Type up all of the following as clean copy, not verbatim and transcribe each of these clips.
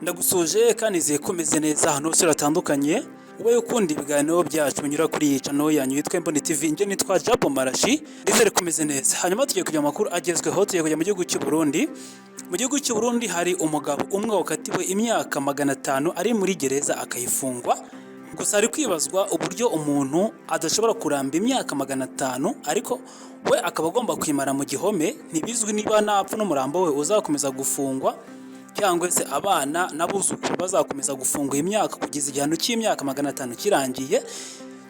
Ndagusuje kandi nizeye ko umeze neza ahantu hose hatandukanye. Wowe ukunda ibiganiro byacu binyura kuri iyi channel yanyu yitwa Imboni TV, njye nitwa Japo Marashi, ndizere ko umeze neza. Hanyuma tugiye kujya mu makuru agezweho, tugiye kujya mu gihugu cy'u Burundi. Mu gihugu cy'u Burundi hari umugabo umwe wakatiwe imyaka 500 ari muri gereza akayifungwa. Gusa hari kwibazwa uburyo umuntu adashobora kuramba imyaka 500 ariko we akaba agomba kwimara mu gihome. Ntibizwi niba napfa n'umurambo we uzakomeza gufungwa cyangwa se abana n'abuzukuru bazakomeza gufungwa imyaka kugeza igihano cy'imyaka 500 kirangiye.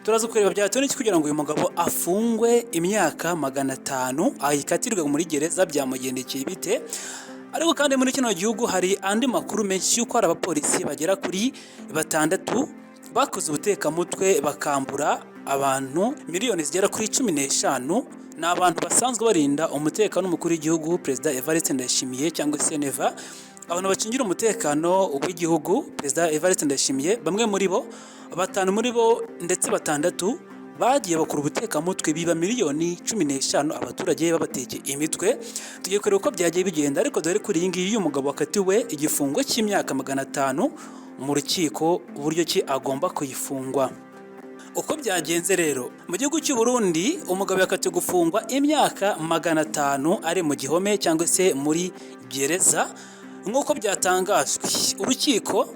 Turaza kureba byatewe n'iki kugira ngo uyu mugabo afungwe imyaka 500, ayikatirwe muri gereza, byamugendekeye bite? Ariko kandi muri kino gihugu hari andi makuru menshi y'uko hari abapolisi bagera kuri batandatu bakoze ubutekamutwe bakambura abantu miliyoni zigera kuri 15. Ni abantu basanzwe barinda umutekano w'umukuru w'igihugu, Perezida Evariste Ndayishimiye, cyangwa se Neva, abantu bacungira umutekano w'igihugu Perezida Evariste Ndayishimiye. Bamwe muri bo, batanu muri bo ndetse batandatu, bagiye bakora ubutekamutwe biba miliyoni 15 abaturage babateke imitwe. Tugiye kureba uko byagiye bigenda, ariko dore kuri iyi ngiyi y'umugabo wakatiwe igifungo cy'imyaka 500 mu rukiko, uburyo ki agomba kuyifungwa. Uko byagenze rero mu gihugu cy'u Burundi, umugabo yakatiwe gufungwa imyaka 500 ari mu gihome cyangwa se muri gereza. Nk'uko byatangajwe, urukiko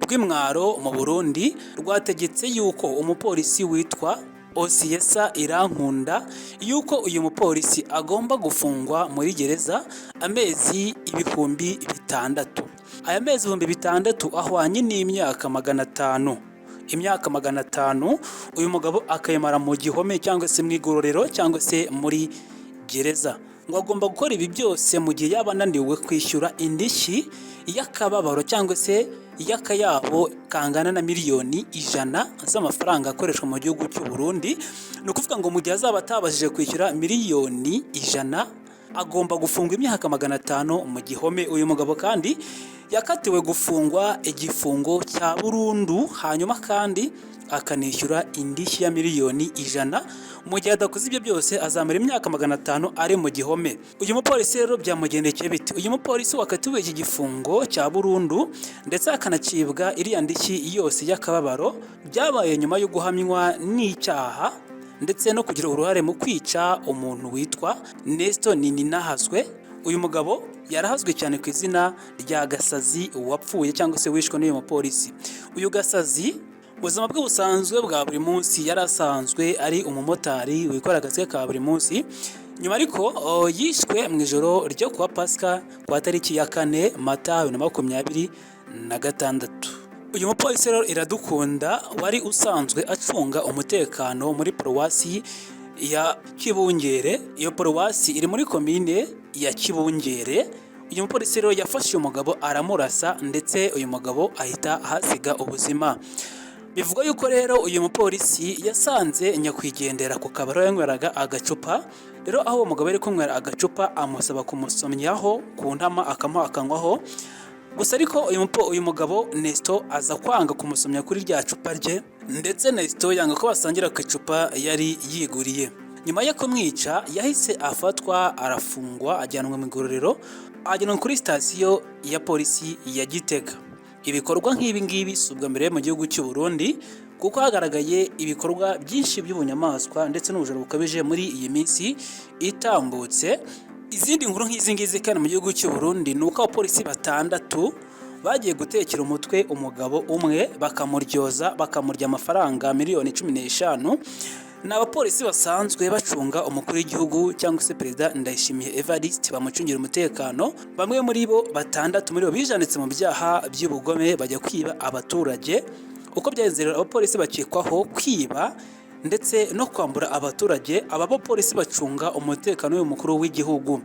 rw'Imwaro mu Burundi rwategetse yuko umupolisi witwa Osiyesa Irankunda, yuko uyu mupolisi agomba gufungwa muri gereza amezi 6000. Aya mezi 6000 ahwanye n'imyaka 500. Imyaka 500 uyu mugabo akayimara mu gihome cyangwa se mu igororero cyangwa se muri gereza. Ngo agomba gukora ibi byose mu gihe yaba ananiwe kwishyura indishyi y'akababaro cyangwa se y'akayabo kangana na miliyoni 100 z'amafaranga akoreshwa mu gihugu cy'u Burundi. Ni ukuvuga ngo mu gihe azaba atabashije kwishyura miliyoni 100, agomba gufungwa imyaka 500 mu gihome. Uyu mugabo kandi yakatiwe gufungwa igifungo cya burundu, hanyuma kandi akanishyura indishyi ya miliyoni 100. Mu gihe adakoze ibyo byose, azamara imyaka 500 ari mu gihome. Uyu mupolisi rero byamugendekeye bite? Uyu mupolisi wakatiwe iki gifungo cya burundu ndetse akanacibwa iriya ndishyi yose y'akababaro, byabaye nyuma yo guhamywa n'icyaha ndetse no kugira uruhare mu kwica umuntu witwa Nestor Nininahazwe. Uyu mugabo yarahazwe cyane ku izina rya Gasazi, wapfuye cyangwa se wishwe n'uyu mupolisi. Uyu Gasazi, ubuzima bwe busanzwe bwa buri munsi, yari asanzwe ari umumotari wikora akazi ke ka buri munsi. Nyuma ariko yishwe mu ijoro ryo kuwa Pasika kwa tariki ya 4 Mata 2026. Uyu mupolisi rero Iradukunda wari usanzwe acunga umutekano muri paruwasi ya Kibungere. Iyo paruwasi iri muri komine ya Kibungere. Uyu mupolisi rero yafashe uyu mugabo aramurasa, ndetse uyu mugabo ahita ahasiga ubuzima. Bivugwa yuko rero uyu mupolisi yasanze nyakwigendera ku kabari aho yanyweraga agacupa. Rero aho uwo mugabo yari kunywera agacupa, amusaba kumusomyaho ku ntama, akamuha akanywaho. Gusa ariko uyu mugabo Nestor aza kwanga kumusomya kuri rya cupa rye, ndetse Nestor yanga ko basangira ku icupa yari yiguriye. Nyuma yo kumwica yahise afatwa, arafungwa, ajyanwa mu igororero, ajyanwa kuri sitasiyo ya polisi ya Gitega. Ibikorwa nk'ibi ngibi si ubwa mbere mu gihugu cy'u Burundi, kuko hagaragaye ibikorwa byinshi by'ubunyamaswa ndetse n'ubujura bukabije muri iyi minsi itambutse. Izindi nkuru nk'izi ngizi kandi mu gihugu cy'u Burundi ni uko abapolisi batandatu bagiye gutekera umutwe umugabo umwe, bakamuryoza, bakamurya amafaranga miliyoni 15. Ni abapolisi basanzwe bacunga umukuru w'igihugu cyangwa se Perezida Ndayishimiye Evariste, bamucungira umutekano. Bamwe muri bo, batandatu muri bo, bijanditse mu byaha by'ubugome, bajya kwiba abaturage. Uko byagenze rero, abapolisi bakekwaho kwiba ndetse no kwambura abaturage. Aba bapolisi bacunga umutekano w'uyu mukuru w'igihugu.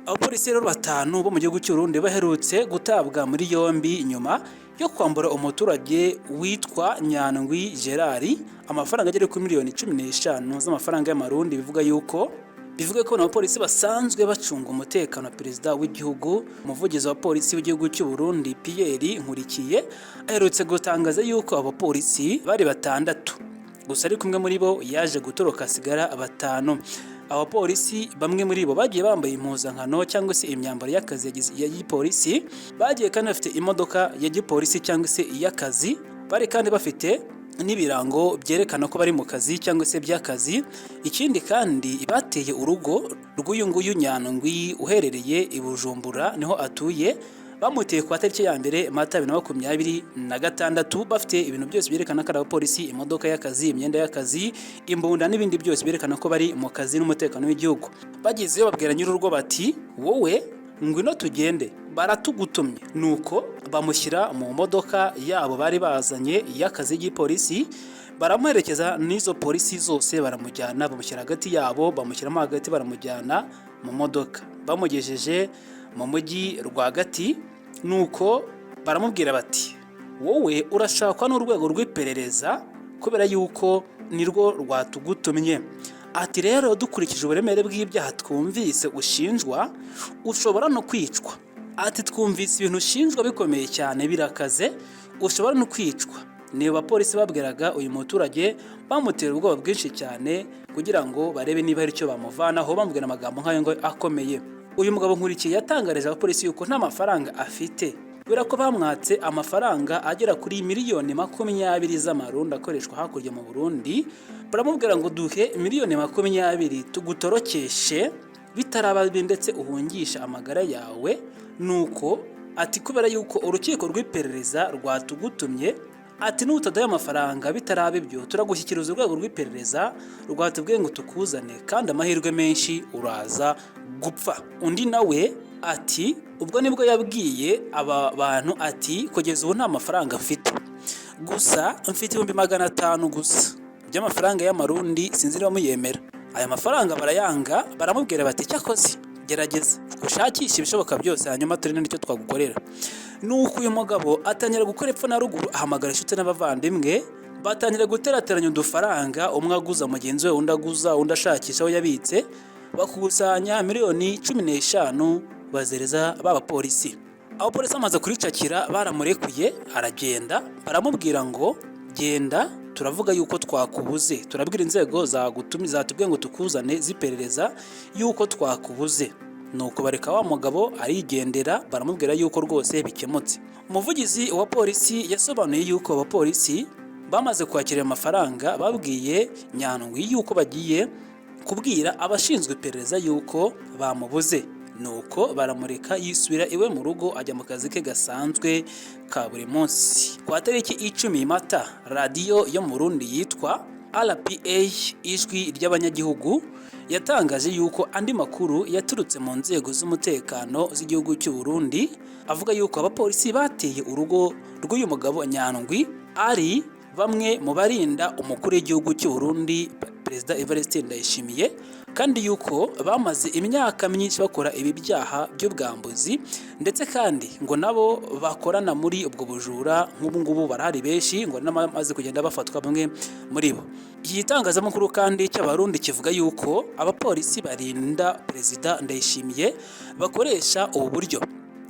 Abapolisi rero batanu bo mu gihugu cy'u Burundi baherutse gutabwa muri yombi nyuma yo kwambura umuturage witwa Nyandwi Gerard amafaranga agera kuri miliyoni 15 z'amafaranga y'Amarundi. Bivuga ko abapolisi basanzwe bacunga umutekano wa perezida w'igihugu. Umuvugizi wa polisi w'igihugu cy'u Burundi, Pierre Nkurikiye, aherutse gutangaza yuko abapolisi bari batandatu gusa, ariko umwe muri bo yaje gutoroka, asigara batanu. Abapolisi bamwe muri bo bagiye bambaye impuzankano cyangwa se imyambaro y'akazi ya gipolisi, bagiye kandi bafite imodoka ya gipolisi cyangwa se iy'akazi, bari kandi bafite n'ibirango byerekana ko bari mu kazi cyangwa se by'akazi. Ikindi kandi, bateye urugo rw'uyu nguyu Nyandwi uherereye i Bujumbura, niho atuye. Bamuteye ku itariki ya 1 Mata 2026, bafite ibintu byose byerekana ko ari abapolisi: imodoka y'akazi, imyenda y'akazi, imbunda n'ibindi byose byerekana ko bari mu kazi n'umutekano w'igihugu. Bagezeyo babwira nyir'urugo bati: "Wowe ngwino tugende, baratugutumye." Nuko bamushyira mu modoka yabo bari bazanye y'akazi y'igipolisi, baramuherekeza n'izo polisi zose, baramujyana, bamushyira hagati yabo, bamushyiramo hagati, baramujyana mu modoka. Bamugejeje mu mujyi rwagati, nuko baramubwira bati: "Wowe urashakwa n'urwego rw'iperereza kubera yuko nirwo rwatugutumye." Ati: "Rero dukurikije uburemere bw'ibyaha twumvise ushinjwa, ushobora no kwicwa." Ati: "Twumvise ibintu ushinjwa bikomeye cyane, birakaze, ushobora no kwicwa." Ni abapolisi babwiraga uyu muturage, bamutera ubwoba bwinshi cyane kugira ngo barebe niba hari icyo bamuvanaho, bamubwira amagambo nk'ayo ngo akomeye. Uyu mugabo Nkurikiye yatangarije abapolisi yuko nta mafaranga afite, kubera ko bamwatse amafaranga agera kuri miliyoni 20 z'amarundi akoreshwa hakurya mu Burundi. Baramubwira ngo: "Duhe miliyoni 20 tugutorokeshe bitaraba bibi, ndetse uhungisha amagara yawe." Nuko ati: "Kubera yuko urukiko rw'iperereza rwatugutumye," ati, "nutaduha amafaranga bitaraba ibyo, turagushyikiriza urwego rw'iperereza rwatubwiye ngo tukuzane, kandi amahirwe menshi uraza gupfa." Undi nawe ati ubwo nibwo yabwiye aba bantu ati: "Kugeza ubu nta mafaranga mfite, gusa mfite 500,000 gusa by'amafaranga y'amarundi, sinzi niba muyemera." Aya mafaranga barayanga, baramubwira bati: "Cyakoze gerageza ushakishe ibishoboka byose, hanyuma turebe n'icyo twagukorera." Nuko uyu mugabo atangira gukora epfo na ruguru, ahamagara inshuti n'abavandimwe, batangira guterateranya udufaranga, umwe aguza mugenzi we, undi aguza undi, ashakisha aho yabitse, bakusanya miliyoni 15, bazereza ba bapolisi. Abapolisi bamaze kuricakira baramurekuye aragenda. Baramubwira ngo: "Genda, turavuga yuko twakubuze, turabwira inzego zagutumye, zatubwiye ngo tukuzane ziperereza yuko twakubuze." Nuko bareka wa mugabo arigendera, baramubwira yuko rwose bikemutse. Umuvugizi wa polisi yasobanuye yuko abapolisi bamaze kwakira amafaranga babwiye Nyandwi yuko bagiye kubwira abashinzwe iperereza yuko bamubuze. Nuko baramureka yisubira iwe mu rugo, ajya mu kazi ke gasanzwe ka buri munsi. Ku tariki 10 Mata, radiyo yo mu Burundi yitwa RPA, Ijwi ry'Abanyagihugu, yatangaje yuko andi makuru yaturutse mu nzego z'umutekano z'igihugu cy'u Burundi avuga yuko abapolisi bateye urugo rw'uyu mugabo Nyandwi ari bamwe mu barinda umukuru w'igihugu cy'u Burundi, Perezida Evariste Ndayishimiye, kandi yuko bamaze imyaka myinshi bakora ibi byaha by'ubwambuzi, ndetse kandi ngo nabo bakorana muri ubwo bujura. Nk'ubu ngubu barahari benshi, ngo n'abamaze kugenda bafatwa bamwe muri bo. Iki gitangazamakuru kandi cy'Abarundi kivuga yuko abapolisi barinda Perezida Ndayishimiye bakoresha ubu buryo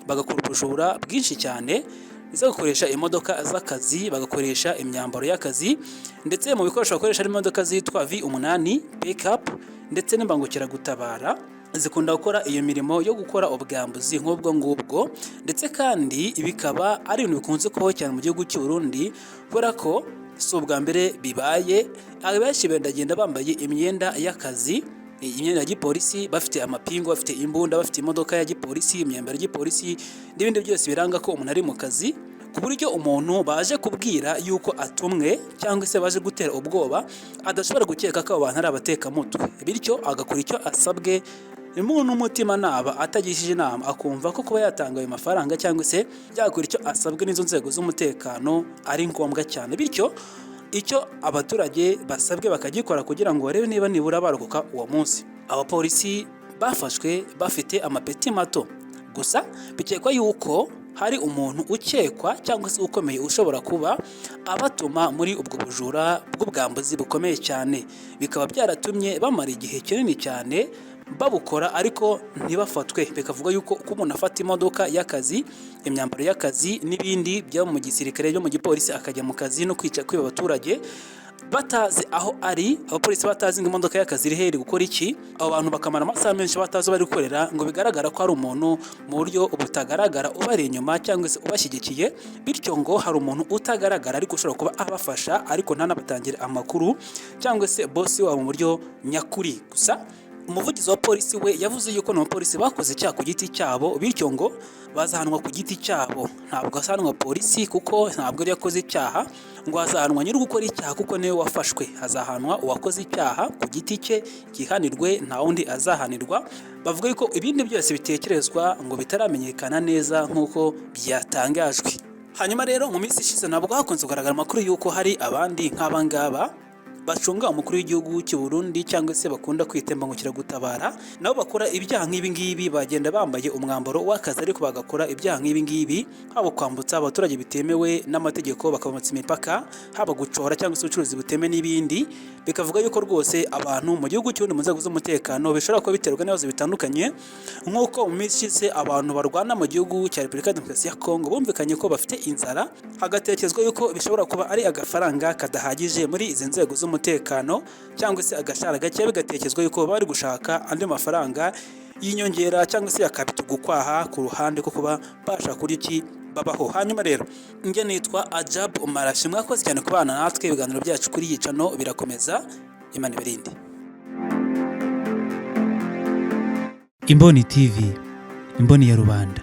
bagakora ubujura bwinshi cyane, ndetse bagakoresha imodoka z'akazi, bagakoresha imyambaro y'akazi, ndetse mu bikoresho bakoresha harimo imodoka zitwa V8 pickup ndetse n'imbangukiragutabara zikunda gukora iyo mirimo yo gukora ubwambuzi nk'ubwo ngubwo. Ndetse kandi bikaba ari ibintu bikunze kubaho cyane mu gihugu cy'u Burundi, kubera ko si ubwa mbere bibaye. Abenshi bendagenda bambaye imyenda y'akazi, imyenda ya gipolisi, bafite amapingu, bafite imbunda, bafite imodoka ya gipolisi, imyambaro ya gipolisi n'ibindi byose biranga ko umuntu ari mu kazi, ku buryo umuntu baje kubwira yuko atumwe cyangwa se baje gutera ubwoba adashobora gukeka ko abo bantu ari abatekamutwe, bityo agakora icyo asabwe n'umutima naba atagishije inama, akumva ko kuba yatanga ayo mafaranga cyangwa se yakora icyo asabwe n'izo nzego z'umutekano ari ngombwa cyane, bityo icyo abaturage basabwe bakagikora kugira ngo barebe niba nibura barokoka uwo munsi. Abapolisi bafashwe bafite amapeti mato, gusa bikekwa yuko hari umuntu ukekwa cyangwa se ukomeye ushobora kuba abatuma muri ubwo bujura bw'ubwambuzi bukomeye cyane, bikaba byaratumye bamara igihe kinini cyane babukora ariko ntibafatwe. Bikavuga yuko uko umuntu afata imodoka y'akazi, imyambaro y'akazi n'ibindi byo mu gisirikare, byo mu gipolisi, akajya mu kazi no kwica, kwiba abaturage, Batazi aho ari, abapolisi batazi ngo imodoka y'akazi iri he, iri gukora iki, abo bantu bakamara amasaha menshi batazi aho bari gukorera, ngo bigaragara ko hari umuntu mu buryo butagaragara ubari inyuma cyangwa se ubashyigikiye. Bityo ngo hari umuntu utagaragara ariko ushobora kuba abafasha, ariko ntanabatangire amakuru, cyangwa se bosi wabo mu buryo nyakuri. Gusa umuvugizi wa polisi we yavuze yuko abapolisi bakoze icyaha ku giti cyabo, bityo ngo bazahanwa ku giti cyabo. Ntabwo hazahanwa polisi kuko ntabwo yari yakoze icyaha, ngo hazahanwa nyiri gukora icyaha kuko niwe wafashwe. Hazahanwa uwakoze icyaha ku giti cye gihanirwe, nta wundi azahanirwa. Bavuga yuko ibindi byose bitekerezwa ngo bitaramenyekana neza nk'uko byatangajwe. Hanyuma rero, mu minsi ishize ntabwo hakunze kugaragara amakuru y'uko hari abandi nk'aba ngaba bacunga umukuru w'igihugu cy'u Burundi, cyangwa se bakunda kwita imbangukiragutabara, nabo bakora ibyaha nk'ibi ngibi. Bagenda bambaye umwambaro w'akazi ariko bagakora ibyaha nk'ibi ngibi, haba kwambutsa abaturage bitemewe n'amategeko bakabambutsa imipaka, haba gucora cyangwa se ubucuruzi butemewe n'ibindi. Bikavuga yuko rwose abantu mu gihugu cy'u Burundi mu nzego z'umutekano bishobora kuba biterwa n'ibibazo bitandukanye, nk'uko mu minsi ishize abantu barwana mu gihugu cya Repubulika ya Demokarasi ya Kongo bumvikanye ko bafite inzara, hagatekerezwa yuko bishobora kuba ari agafaranga kadahagije muri izi nzego z'umutekano cyangwa se agashahara gake, bigatekerezwa yuko bari gushaka andi mafaranga y'inyongera cyangwa se yakabitugukwaha ku ruhande ko kuba bashaka uburyo ki babaho. Hanyuma rero, njye nitwa Ajab Marashi, mwakoze cyane kubana natwe. Ibiganiro byacu kuri iyi channel birakomeza. Imana ibarinde. Imboni TV, imboni ya rubanda.